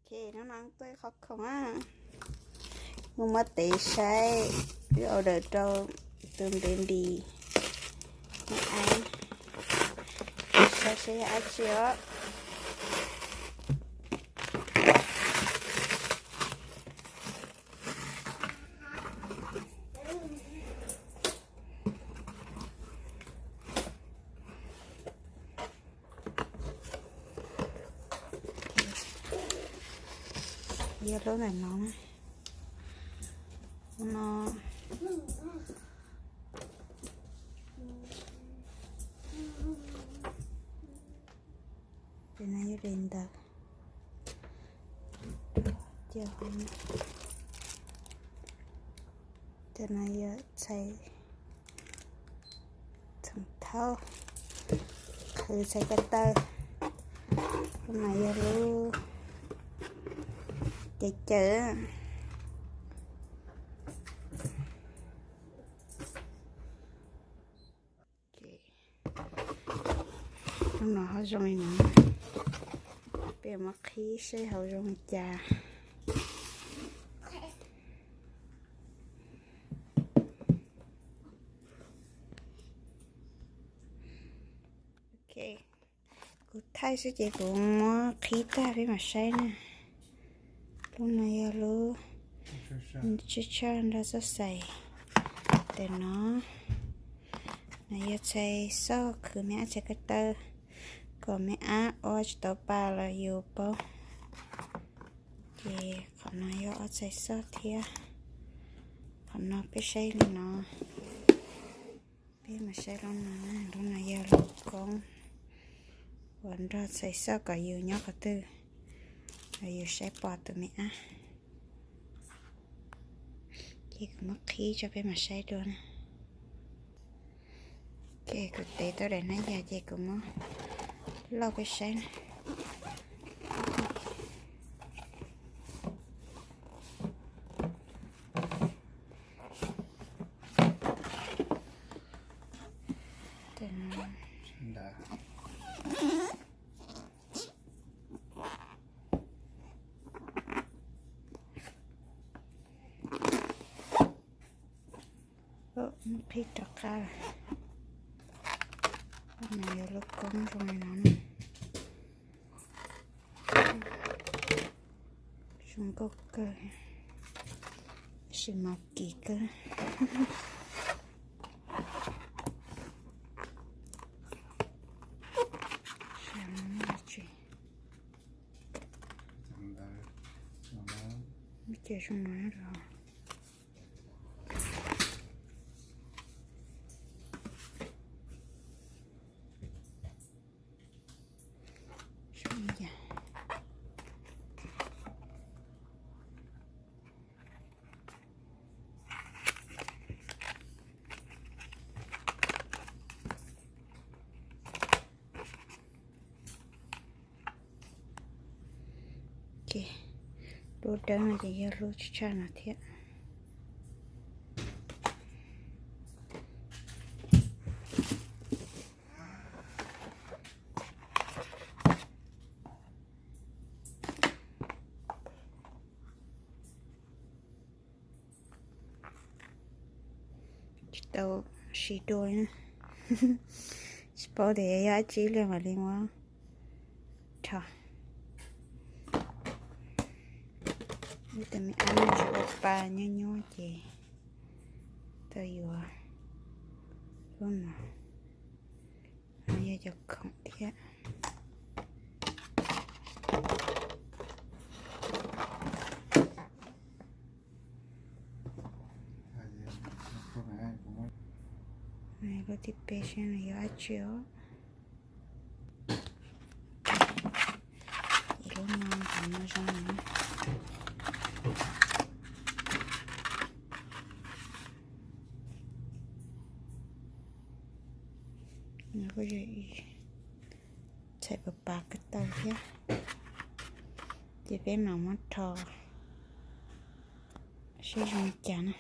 Ok, hnub no tuaj qhov khoom na, mus muab tev saib, twb order rau tus ntiv nti, saib seb yog dab tsi os. Yog lub ntawm no na. Lub no. Ces no yog li ntawd. Ces no yog txhais txheem thaub, qhwv txhais ko taw. Lub no yog lub cawv cawv. Lub no ho zoo li no, peb muab qhib seb hauv zoo li cas. Ok, kuv thaij xwb ces kuv muab qhib tag peb mam saib na. Lub no yog lub tshiab tshaj nrog xab xais. Ntawm no, no yog txhais xoj khwv me ab txhais ko taw, kom me ab ua tsis tau pa los yus paub. Ces qhov no yog ob txhais xoj thiab. Qhov no peb saib li no. Peb mus saib lub no, lub no yog lub koob uas nrog txhais xoj kom yus nyob qhov twg los yus saib pom tus me ab. Ces kuv muab qhib tso peb mam saib dua na. Ces kuv tev tau daim hnab yas ces kuv muab lauj peb saib na. Qhib rov qab. No yog lub koob zoo li no na. Zoo nkauj kawg, tab sis mas kim kawg. Ces zoo no los. Lub dawb no ces yog lub tshiab tshaj no thiab. Tsis tau siv dua, tsis paub tias yog dab tsi li mam li muab rho. Ib tug me ab tsis ua pa nyuaj nyuaj ces tau yuav lub no. No yog cov khoom thiab. Lub thib peb saib no yog dab tsi os. Lub no, lub no zoo. Txhais pas pas ko taw thiab. Ces peb mam muab rho seb zoo li cas na.